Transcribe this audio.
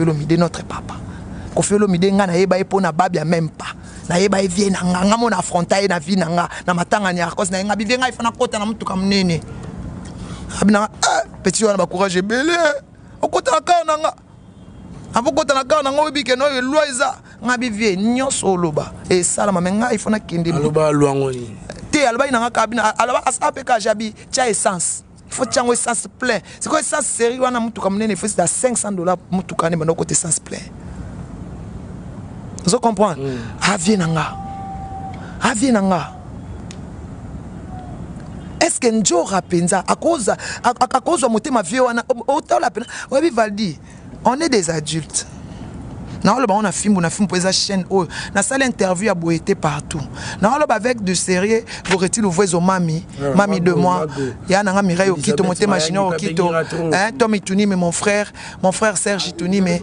Olomide, notre papa Kofi Olomide, ngai nayeba ye mpo na babia, même pas nayeba ye. Vie na nga, nga mo na affronta ye na vie na nga na matanga Niarcos na ye. Nga bivie ngai fana kota na motuka monene, abi nanga petit wana bacourage ebele, okota na kar na nga. Avokota na kar na nga, oyebi keno oyo elwa eza nga. Bivie nyonso oloba esalama, me ngai fo nakende. Aloba lwango nini? Te, alobaki na nga kaka bino, aloba asala mpe kaka jabi tia essence, il faut tia yango essence plein. Sikoyo essence série wana, motuka monene, il faut ezala 500 $. Motuka wana ebanda okota essence plein, ozo comprendre? Avie na nga, avie na nga, est ce que njora mpenza akozwa motema vie wana? Otala mpena, oyebi Valdi, on est des adultes. Naoloba ngo na fimbu na fimbu mpo eza chaîne oyo nasali interview ya boye te partout. Naoloba avec de sérieux. Goreti Louvoizo, mami, mami de moi, ya nanga Mireille Okito, motema Junior Okito, hein, Tom Itunime, mon frère, mon frère Serge Itunime.